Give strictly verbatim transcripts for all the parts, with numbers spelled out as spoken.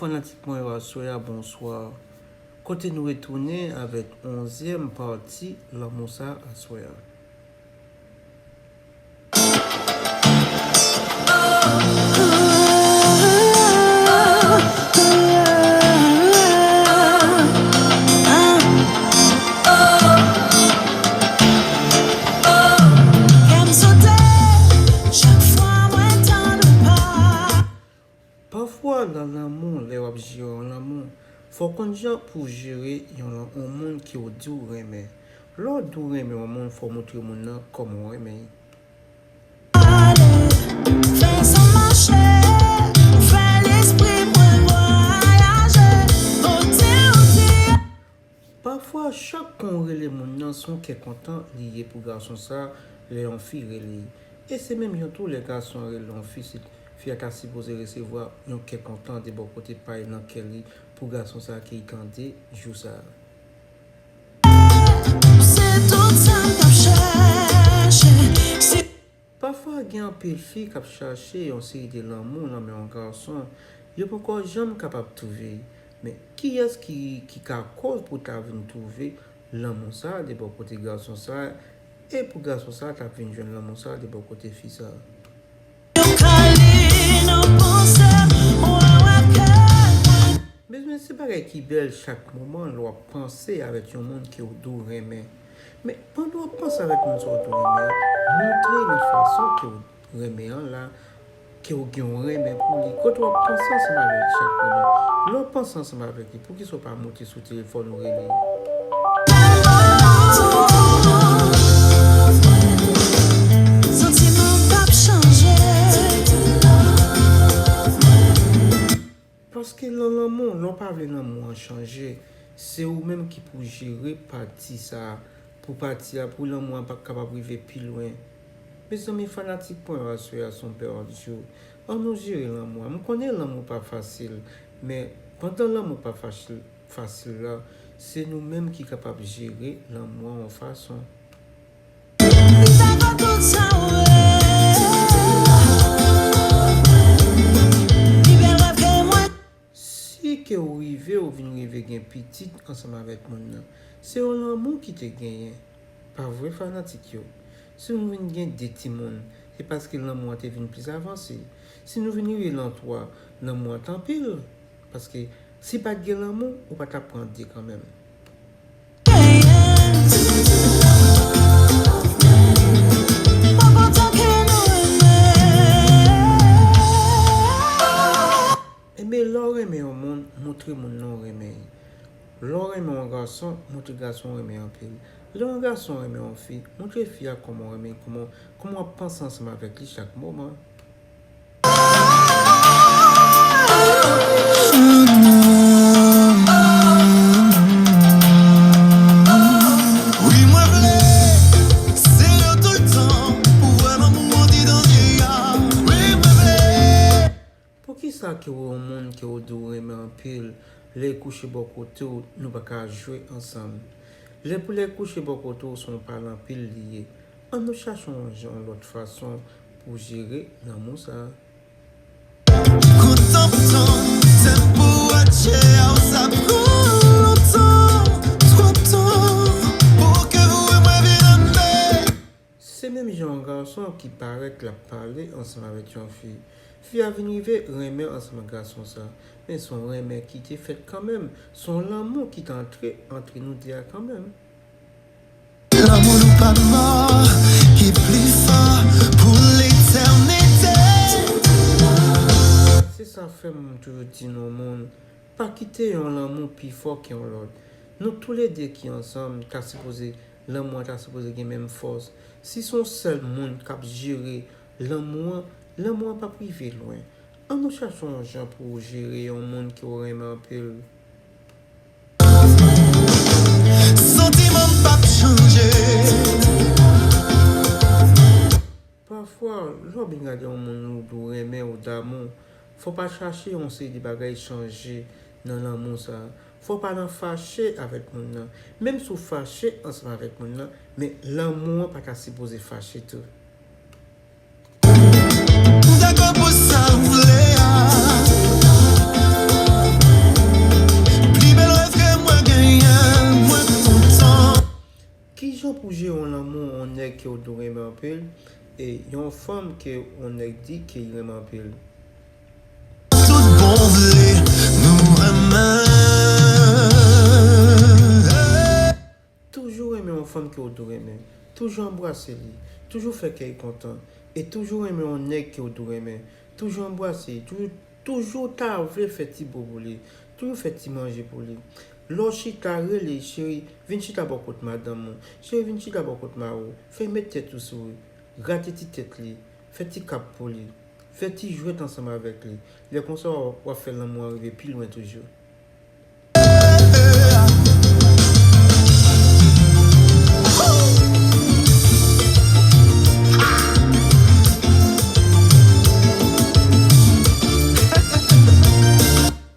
Fanatik mwen yo, aswè a, bonswa. Kote nou retounen avèk onzyèm pati lanmou sa aswè a. Pafwa nan lanmou, lè w ap jere yon lanmou, fò w konn jan pou w jere yon lan-, yon moun ke w di w renmen. Lè w di w renmen yon moun, fò w montre moun nan kòman w renmen l. Pafwa, chak kon w rele moun nan, se yon kè kontan li ye pou gason sa, lè yon fi rele l. E se menm jan tou, lè gason an rele yon fi, se fi a ta sipoze resevwa yon kè kontan de bò kote pa l nan kè li pou gason sa ke l tande jou sa. Pafwa, gen anpil fi k ap chache yon seri de lanmou nan men yon gason, yo poko janm kapab twouve l. Men, kiyès ki, ki ka koz pou ta vin twouve lanmou sa de bò kote gason sa, e pou gason sa ta vin jwenn lanmou sa de bò kote fi sa? Bezwen se bagay ki bèl chak moman lè w ap panse avèk yon moun ke w di w renmen. Men, pandan w ap panse avèk moun sa w di w renmen an, montre nan fason ke w renmen an la, ke w gen yon renmen pou li. Kote w ap panse ansanm avè l chak moman. Lè w panse ansanm avèk li, poukisa w pa monte sou telefòn ou rele l? Paske nan lanmou, lè w pa vle lanmou an chanje, se ou menm ki pou jere pati sa a, pou pati a, pou lanmou an pa kapab rive pi lwen. Mezanmi, fanatik mwen yo, aswè a se yon bèl jou. Ann nou jere lanmou an. M konnen lanmou pa fasil, men pandan lanmou pa fasil, fasil la, se nou menm ki kapab jere lanmou an yon fason. Si ke w rive, ou vin rive gen pitit ansanm avèk moun nan, se yon lanmou ki te genyen. Pa vre, fanatik yo? Si nou vin gen de timoun, se paske lanmou an te vin plis avanse. Si nou vin rive nan twa, lanmou an t anpil. Paske si pa t gen lanmou, ou pa t ap pran de kanmenm. Enben, lè w renmen yon moun, montre moun nan w renmen l. Lè w renmen yon gason, montre gason w renmen anpil. Lè yon gason renmen yon fi, montre fi a kòman w renmen l, kòman, kòman w ap panse ansanm avèk li chak moman. Wi, mwen vle sere w toultan pou w wè lanmou monte nan zye a. Wi, mwen vle. Poukisa ke w yon moun ke w di w renmen anpil, lè l kouche bò kote w, nou pa ka jwe ansanm? Lè pou lè l kouche bò kote w, se yon pale anpil li ye. Ann nou chache yon jan, yon lòt fason pou jere lanmou sa a. Kontan pou tan, tèm pou atche a, w sa pran lontan, twòp tan, pou ke ou e mwen vin renmen. Se menm jan yon gason ki parèt l ap pale ansanm avèk yon fi. Fi a vin rive renmen ansanm ak gason sa. Men se yon renmen ki te fèt kanmenm. Se yon lanmou ki te antre antre nou de a kanmenm. Lanmou nou pa mò, ki pli fò pou letènite. Se sa fè m toujou di nou, moun, pa kite yon lanmou pi fò ke yon lòt. Nou toulede ki ansanm ta sipoze, lanmou an ta sipoze gen menm fòs. Si se yon sèl moun k ap jere lanmou an, lanmou an p ap rive lwen. Ann nou chache yon jan pou w jere yon moun ke w renmen anpil. Santiman m p ap chanje. Pafwa, lè w byen gade yon moun ou di w renmen ou damou, fò w pa chache yon seri de bagay chanje nan lanmou sa a. Fò w pa nan fache avèk moun nan. Menm si w fache ansanm avèk moun nan, men lanmou an pa ta sipoze fache tou. M dakò pou sa w vle a. Pou jere yon lanmou, yon nèg ke w dwe renmen anpil, e yon fanm ke yon nèg di ke l renmen anpil. Tout bon vle nou renmen. Toujou renmen yon fanm ke w dwe renmen. Toujou anbrase li. Toujou fè kè l kontan. E toujou renmen yon nèg ke w dwe renmen. Toujou anbrase li. Toujou, toujou ta vle fè ti bo pou li. Toujou fè ti manje pou li. Lè w chita, rele, cheri, vin chita bò kot madanm ou. Cheri, vin chita bò kot mari w. Fè l met tèt ou sou li. Grate ti tèt li. Fè ti kap pou li. Fè ti jwèt ansanm avèk li. Lè konsa, w ap, w ap fè lanmou an rive pi lwen toujou.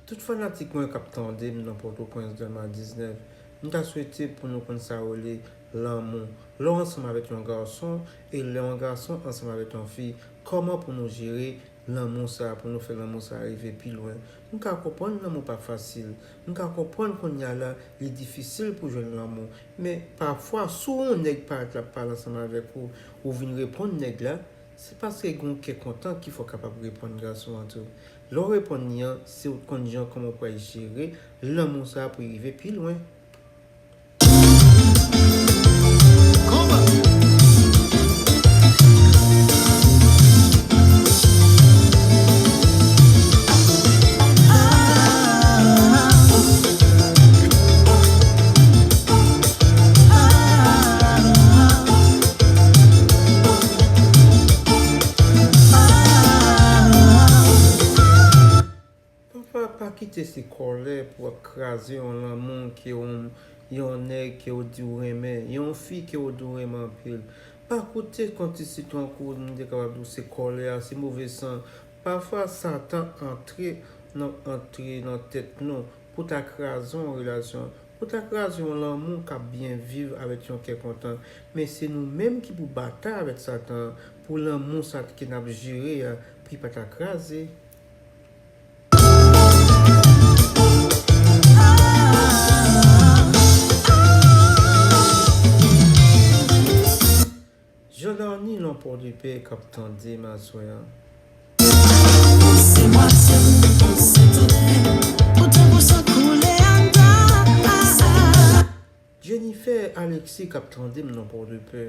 Tout fanatik mwen k ap tande m nan Pòtoprens, Dèlma diznèf, m ta swete pou nou konn sa yo rele lanmou. Lè w ansanm avèk yon gason, e lè yon gason ansanm avèk yon fi, kòman pou nou jere lanmou sa, pou nou fè lanmou sa rive pi lwen. M ka konprann lanmou pa fasil. M ka konprann kounye a la, li difisil pou jwenn lanmou. Men, pafwa, si yon nèg parèt l ap pale ansanm avèk ou, ou vin reponn nèg la, se paske gen yon kè kontan ki fè w kapab reponn gason an tou. Lè w reponn li an, se ou t konn jan kòman w pral jere lanmou sa pou l rive pi lwen. Pafwa, pa kite se kòlè pou w ap kraze yon lanmou ke yon, yon nèg ke w di w renmen, yon fi ke w di w renmen anpil. Pa koute kòmsi tankou m te kapab di w se kòlè a, se move san. Pafwa, Satan antre nan, antre nan tèt nou pou ta kraze yon relasyon, pou ta kraze yon lanmou k ap byen viv avèk yon kè kontan. Men se nou menm ki pou batay avèk Satan an pou lanmou sa ke n ap jere a, pou li pa ta kraze. Jean Darny nan Pòdepè k ap tande m aswè a. Se mwatye m, se tout vi m, ou tankou san koule ata. Jennifer Alexis k ap tande m nan Pòdepè.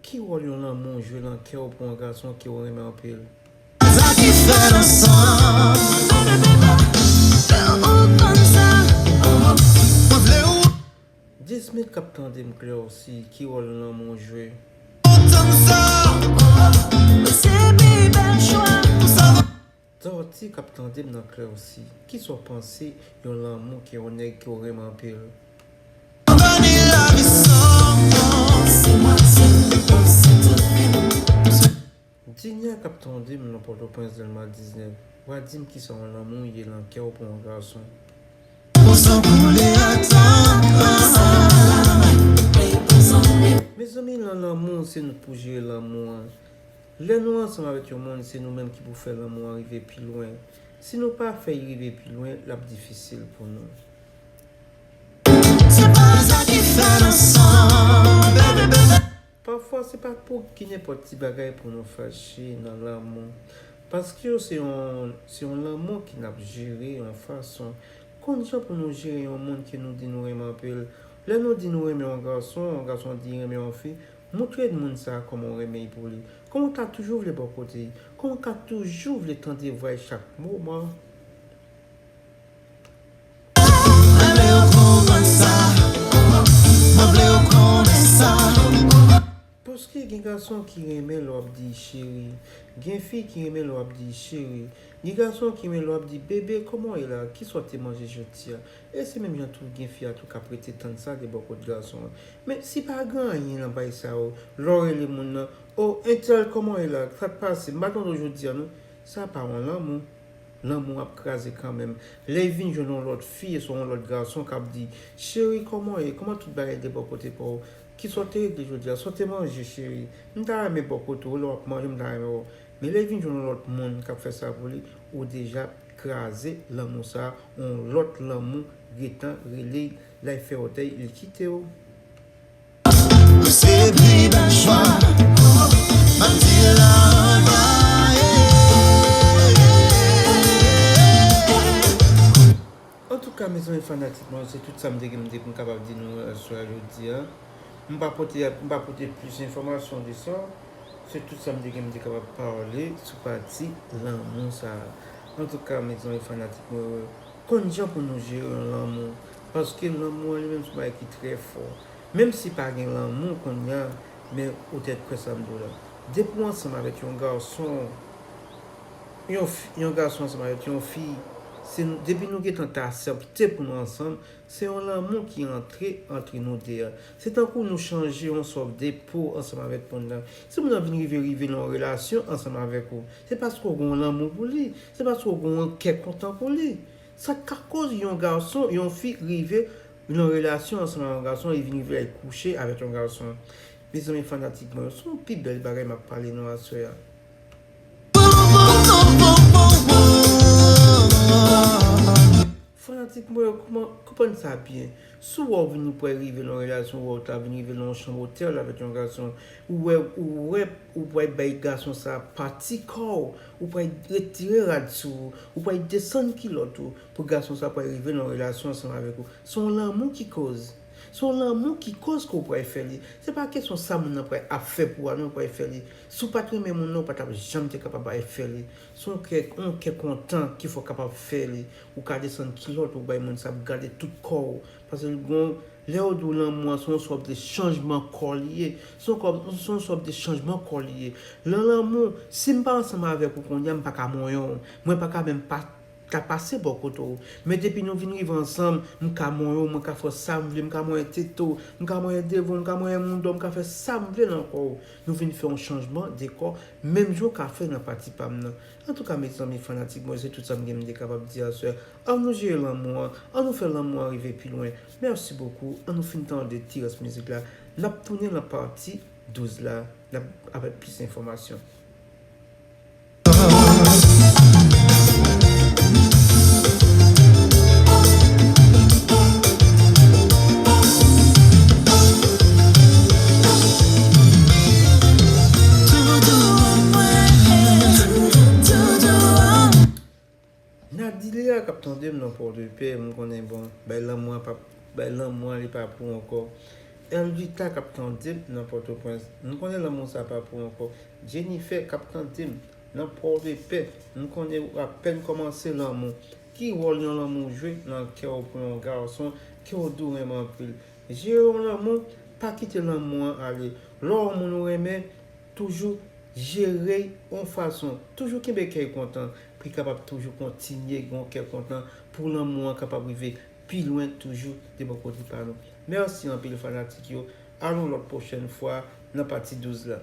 Ki wòl yon lanmou jwe nan kè w pou yon gason ke w renmen anpil? Sa ki fè ansanm. Ou konn sa. Mwen vle ou. Dismit k ap tande m klè osi, ki wòl lanmou jwe? Ou tann sa. Se pi bèl chwa. Dòti k ap tande m nan klè osi, kisa w panse yon lanmou ke yon nèg ke w renmen anpil? Dinya k ap tande m nan Pòtoprens, Dèlma diznèf, w a di m kisa yon lanmou ye nan kè w pou yon gason. Mezanmi, nan lanmou, se nou k pou jere lanmou an. Lè nou ansanm avèk yon moun, se nou menm ki pou fè lanmou an rive pi lwen. Si nou pa fè l rive pi lwen, l ap difisil pou nou. Se pa sa ki fè ansanm. Pafwa, se pa pou ki nenpòt ti bagay pou nou fache nan lanmou. Paske se yon, se yon lanmou ke n ap jere yon fason. Konn jan pou nou jere yon moun ke nou di nou renmen anpil. Lè nou di nou renmen yon gason, yon gason di li renmen yon fi, montre moun sa a kòman w renmen l pou li. Kòman w ka toujou vle bò kote l. Kòman w ka toujou vle tande vwa l chak moman. Mwen vle w konprann sa. Mwen vle w konnen sa. Paske gen gason ki renmen lè w ap di cheri. Gen fi ki renmen lè w ap di cheri. Gen gason ki renmen lè w ap di bebe, kòman w ye la? Kisa w te manje jodi a? E se menm jan tou gen fi a tou k ap rete tann sa de bò kot gason an. Men si pa gen anyen nan bagay sa yo, lè w rele moun nan, o, entèl, kòman w ye la? Sa k pase? M pa tande w jodi a non. Sa pa yon lanmou. Lanmou ap kraze kanmenm. Lè l vin jwenn yon lòt fi, oswa yon lòt gason k ap di, cheri, kòman w ye? Kòman tout bagay de bò kote pa w? Kisa w te regle jodi a? Sa w te manje, cheri? M ta renmen bò kote w, lè w ap manje, m ta renmen wè w. Men lè l vin jwenn yon lòt moun k ap fè sa pou li, ou deja kraze lanmou sa a, yon lòt lanmou gentan rele l, l al fè òdèy, li kite w. Se pi bèl chwa. M ap di l anvaye. Antouka, mezanmi fanatik mwen, se tout sa m te gen m te pou m kapab di nou aswè a jodi a. M pa pote, m pa pote plis enfòmasyon de sa. Se tout sa m te gen m te kapab pale sou pati lanmou sa a. Antouka, mezanmi fanatik mwen, konn jan pou nou jere yon lanmou. Paske lanmou an li menm se yon bagay ki trè fò. Menm si pa gen lanmou kounye a, men ou tèt kwè sa m di w la. Depi w ansanm avèk yon gason, yon fi, yon gason ansanm avèk yon fi, se nou, depi nou gentan ta aksepte pou nou ansanm, se yon lanmou ki antre antre nou de a. Se tankou nou chanje yon sòf de po ansanm avèk moun nan. Si moun nan vin rive, rive nan yon relasyon ansanm avèk ou, se paske w gen yon lanmou pou li. Se paske w gen yon kè kontan pou li. Sa ka koz yon gason, yon fi rive nan relasyon ansanm ak yon gason, li vin rive al kouche avèk yon gason. Mezanmi fanatik mwen, se yon pi bèl bagay m ap pale nou aswè a. Fanatik mwen, kouman, konprann sa byen. Si w wè w vin pral rive nan yon relasyon, w wè w ta vin rive nan yon chanm otèl avèk yon gason, ou wè, ou wè, ou pral bay gason sa pati kò w, ou pral retire rad sou ou, ou pral desann kilòt ou, pou gason sa pral rive nan yon relasyon ansanm avèk ou. Se yon lanmou ki koz. Se yon lanmou ki koz ke w pral fè li. Se pa kesyon sa moun nan pral ap fè pou ou a non, ou pral fè li. Si w pa t renmen moun nan, ou pa t ap janm te kapab al fè li. Se yon kè, yon kè kontan ki fè w kapab fè li. Ou ka desann kilòt ou bay moun sa ap gade tout kò w. Paske l gon, lè yo di w lanmou an, se yon sòt de chanjman kò li ye. Se yon kò, se yon sòt de chanjman kò li ye. Nan lanmou, si m pa ansanm avèk ou kounye a, m pa ka monyen w. Mwen pa ka menm pa ta pase bò kote w. Men depi nou vin rive ansanm, m ka monyen w, mwen ka fè sa m vle, m ka monyen tete w, m ka monyen devan w, m ka monyen mouda w, m ka fè sa m vle nan kò w. Nou vin fè yon chanjman de kò, menm jan w ka fè nan pati pa m nan. Antouka, mezanmi fanatik mwen, se tout sa m gen m te kapab di aswè. An nou jere lanmou an, an nou fè lanmou an rive pi lwen. Mèsi bokou, an nou fin tande ti rès mizik la. N ap tounen nan pati douz la, n ap avèk plis enfòmasyon. Nadilia k ap tande m nan Pòdepè, m konnen, bon, bay lanmou an pa, bay lanmou an li pa pou ankò. Elvita k ap tande m nan Pòtoprens, m konnen lanmou sa pa pou ankò. Jennifer k ap tande m nan Pòdepè, m konnen ou apèn kòmanse lanmou. Ki wòl yon lanmou jwe nan kè w pou yon gason ke w di w renmen anpil? Jere yon lanmou, pa kite lanmou an ale. Lè w yon moun ou renmen, toujou jere yon fason. Toujou kenbe kè w kontan, pou l kapab toujou kontinye gen yon kè kontan, pou lanmou an kapab rive pi lwen toujou de bò kote pa nou. Mèsi anpil fanatik yo. A yon lòt pwochèn fwa nan pati douz la.